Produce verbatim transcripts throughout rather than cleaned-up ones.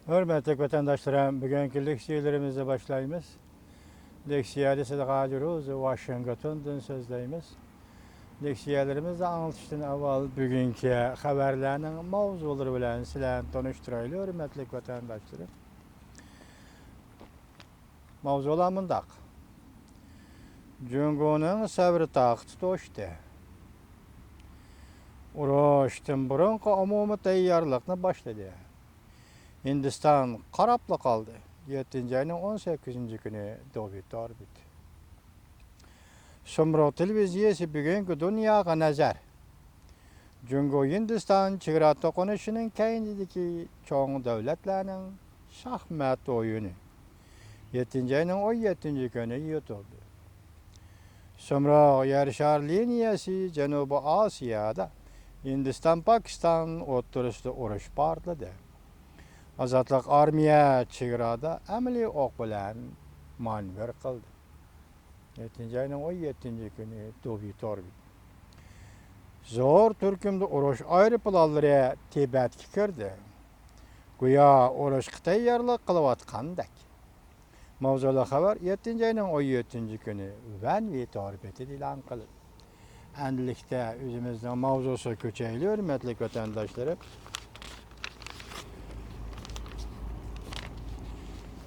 ھۆرمەتلىك ۋەتەنداشلىرىم، بۈگۈنكى لېكسىيەلىرىمىزنى باشلايمىز. لېكسىيەدە سىلەرگە ھازىر ۋاشىنگتوندىن سۆزلەيمىز. لېكسىيەلىرىمىزنى ئاڭلىتىشتىن ئاۋۋال بۈگۈنكى خەۋەرلەرنىڭ ماۋزۇلىرى بىلەن سىلەرنى تونۇشتۇرايلى، ھۆرمەتلىك ۋەتەنداشلىرىم. ماۋزۇلار مۇنداق. جۇڭگونىڭ سەۋر تاقىتى توشتى. ئۇرۇشتىن بۇرۇنقى ئومۇمىي تەييارلىقنى باشلىدى. ھىندىستان قاراپلا قالدى. يەتتىنچى ئاينىڭ ئون سەككىزىنچى كۈنى دوبى توربىت. سۇمرۇغ تېلېۋىزىيەسى بۈگۈنكى دۇنياغا نەزەر. جۇڭگو ھىندىستان چېگرا توقۇنۇشىنىڭ كەينىدىكى چوڭ دۆلەتلەرنىڭ شاھمات ئويۇنى. يەتتىنچى ئاينىڭ ئون يەتتىنچى كۈنى يۇتۇلدى. سۇمرۇغ يەر شارى لىنىيەسى جەنۇبىي ئاسىيادا ھىندىستان پاكىستان ئوتتۇرىسىدا ئۇرۇش پارتلىدى. ئازادلىق ئارمىيە چېگرادا ئەمەلىي ئوق بىلەن مانېۋىر قىلدى. يەتتىنچى ئاينىڭ ئون يەتتىنچى كۈنى دوبى توربىت. زور تۈركۈمدە ئۇرۇش ئايروپىلانلىرى تىبەتكە كىردى. گويا ئۇرۇشقا تەييارلىق قىلىۋاتقاندەك. ماۋزۇلۇق خەۋەر يەتتىنچى ئاينىڭ ئون يەتتىنچى كۈنى ۋەنۋى تور بېتىدە ئېلان قىلىندى. ئەمدىلىكتە ئۆزىمىزنىڭ ماۋزۇسىغا كۆچەيلى، ھۆرمەتلىك ۋەتەنداشلىرىم.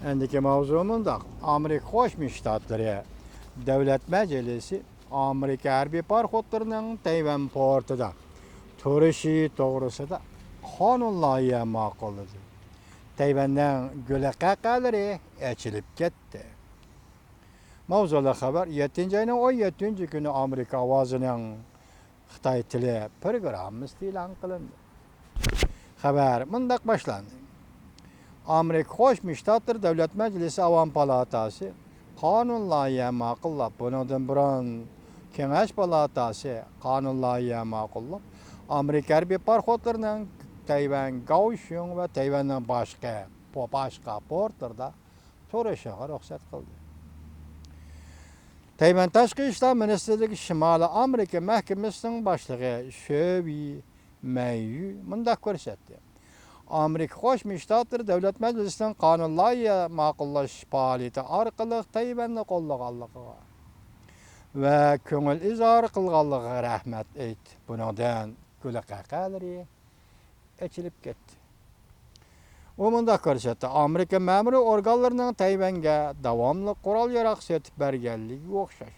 ئەندىكى ماۋزۇ مۇنداق. ئامېرىكا قوشما شتاتلىرى دۆلەت مەجلىسى ئامېرىكا ھەربىي پاراخوتلىرىنىڭ تەيۋەن پورتىدا تۇرۇشى توغرىسىدا قانۇن لايىھە ماقۇللىدى. تەيۋەننىڭ گۈلى قەقەلىرى ئېچىلىپ كەتتى. ماۋزۇلۇق خەۋەر يەتتىنچى ئاينىڭ ئون يەتتىنچى كۈنى ئامېرىكا ئاۋازىنىڭ خىتاي تىلى پروگراممىسىدا ئېلان قىلىندى. خەۋەر مۇنداق باشلاندى. ئامېرىكا قوشما شتاتلىرى دۆلەت مەجلىسى ئاۋام پالاتاسى قانۇن لايىھە ماقۇللاپ، بۇنىڭدىن بۇرۇن كېڭەش پالاتاسى قانۇن لايىھە ماقۇللاپ، ئامېرىكا ھەربىي پاراخوتلىرىنىڭ تەيۋەن گاۋشۈڭ ۋە تەيۋەننىڭ باشقا، باشقا پورتلىرىدا تۇرۇشىغا رۇخسەت قىلدى. تەيۋەن تاشقى ئىشلار مىنىستىرلىكى شىمالىي ئامېرىكا مەھكىمىسىنىڭ باشلىقى شۆۋېي مەييۈ مۇنداق كۆرسەتتى. ئامېرىكا قوشما شتاتلىرى دۆلەت مەجلىسىنىڭ قانۇن لايىھە ماقۇللاش پائالىيىتى ئارقىلىق تەيۋەننى قوللىغانلىقىغا ۋە كۆڭۈل ئىزھار قىلغانلىقىغا رەھمەت ئېيتتى. بۇنىڭدىن گۈلى قەقەلىرى ئېچىلىپ كەتتى. ئۇ مۇنداق كۆرسەتتى، ئامېرىكا مەمۇرىي ئورگانلىرىنىڭ تەيۋەنگە داۋاملىق قورال-ياراغ سېتىپ بەرگەنلىكىگە ئوخشاش،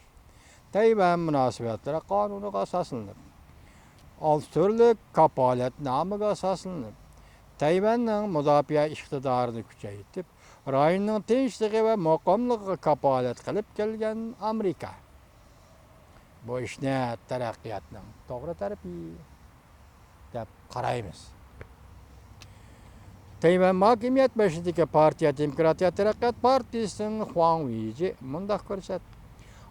تەيۋەن مۇناسىۋەتلىرى قانۇنىغا ئاساسلىنىپ، ئالتە تۈرلۈك كاپالەتنامىگە ئاساسلىنىپ، تەيۋەننىڭ مۇداپىئە ئىقتىدارىنى كۈچەيتىپ، رايوننىڭ تىنچلىقى ۋە مۇقىملىقىغا كاپالەت قىلىپ كەلگەن ئامېرىكا بۇ ئىشنى تەرەققىياتنىڭ توغرا تەرىپى دەپ قارايمىز. تەيۋەن ھاكىمىيەت بېشىدىكى پارتىيە دېموكراتىيە تەرەققىيات پارتىيىسىنىڭ خۇاڭ ۋېيجى مۇنداق كۆرسەتتى،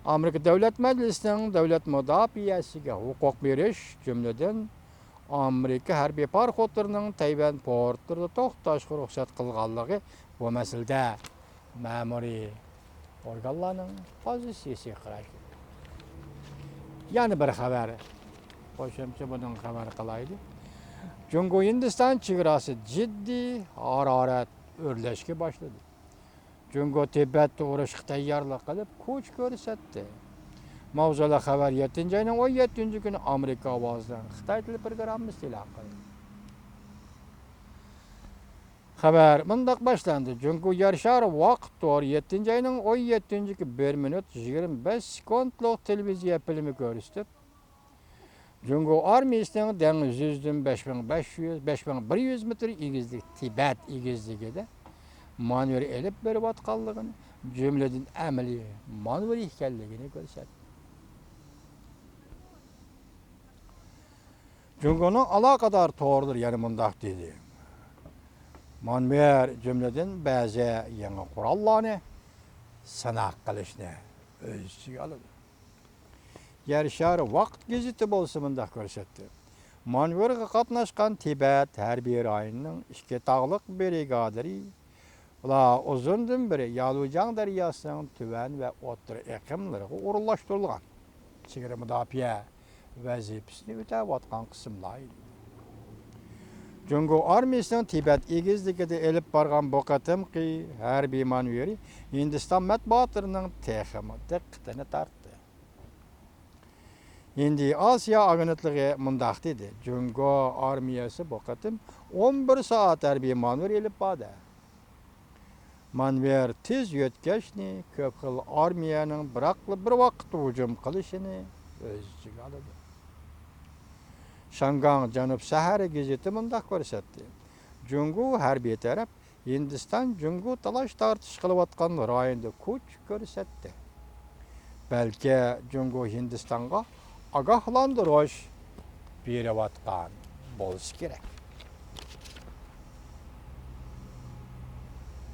ئامېرىكا دۆلەت مەجلىسىنىڭ دۆلەت مۇداپىئەسىگە ھوقۇق بېرىش، جۈملىدىن ئامېرىكا ھەربىي پاراخوتلىرىنىڭ تەيۋەن پورتلىرىدا توختاشقا رۇخسەت قىلغانلىقى بۇ مەسىلىدە مەمۇرىي ئورگانلارنىڭ پوزىتسىيىسىگە قارايدۇ. يەنە بىر خەۋەر. قوشۇمچە بۇنىڭ خەۋەر قىلايلى. جۇڭگو ھىندىستان چېگراسى جىددىي ھارارەت ئۆرلەشكە باشلىدى. جۇڭگو تىبەتتە ئۇرۇشقا تەييارلىق قىلىپ، كۈچ كۆرسەتتى. ماۋزۇلۇق خەۋەر يەتتىنچى ئاينىڭ ئون يەتتىنچى كۈنى ئامېرىكا ئاۋازىنىڭ خىتاي تىلى پروگراممىسىدا ئېلان قىلىندى. خەۋەر مۇنداق باشلاندى. جۇڭگو يەر شارى ۋاقىت تورى يەتتىنچى ئاينىڭ ئون يەتتىنچى بىر مىنۇت يىگىرمە بەش سېكۇنتلۇق تېلېۋىزىيە فىلىمى كۆرسىتىپ، جۇڭگو ئارمىيىسىنىڭ دېڭىز يۈزىدىن بەش مىڭ بەش يۈز، بەش مىڭ بىر يۈز مېتىر ئېگىزلىك تىبەت ئېگىزلىكىدە مانېۋىر ئېلىپ بېرىۋاتقانلىقىنى، جۈملىدىن ئەمەلىي مانېۋىر ئىكەنلىكىنى كۆرسەتتى. جۇڭگونىڭ ئالاقىدار تورلىرى يەنە مۇنداق دېدى، مانېۋىر جۈملىدىن بەزى يېڭى قوراللارنى سىناق قىلىشنى ئۆز ئىچىگە ئالىدۇ. يەر شارى ۋاقىت گېزىتى بولسا مۇنداق كۆرسەتتى، مانېۋىرغا قاتناشقان تىبەت ھەربىي رايونىنىڭ ئىككى تاغلىق برىگادىرى، ئۇلار ئۇزۇندىن بېرى يالۇجياڭ دەرياسىنىڭ تۆۋەن ۋە ئوتتۇرا ئېقىملىرىغا ئورۇنلاشتۇرۇلغان چېگرا مۇداپىئە ۋەزىپىسىنى ئۆتەۋاتقان قىسىملار ئىدى. جۇڭگو ئارمىيىسىنىڭ تىبەت ئېگىزلىكىدە ئېلىپ بارغان بۇ قېتىمقى ھەربىي مانېۋىرى ھىندىستان مەتبۇئاتلىرىنىڭ تېخىمۇ دىققىتىنى تارتتى. ھىندىي ئاسىيا ئاگېنتلىقى مۇنداق دېدى: جۇڭگو ئارمىيەسى بۇ قېتىم ئون بىر سائەت ھەربىي مانېۋىر ئېلىپ باردى. مانېۋىر تېز يۆتكەشنى، كۆپ خىل ئارمىيەنىڭ بىراقلا بىر ۋاقىتتا ھۇجۇم قىلىشىنى ئۆز ئىچىگە ئالىدۇ. شاڭگاڭ جەنۇب سەھەرى گېزىتى مۇنداق كۆرسەتتى: جۇڭگو ھەربىي تەرەپ ھىندىستان جۇڭگو تالاش تارتىش قىلىۋاتقان رايوندا كۈچ كۆرسەتتى. بەلكى جۇڭگو ھىندىستانغا ئاگاھلاندۇرۇش بېرىۋاتقان بولسا كېرەك.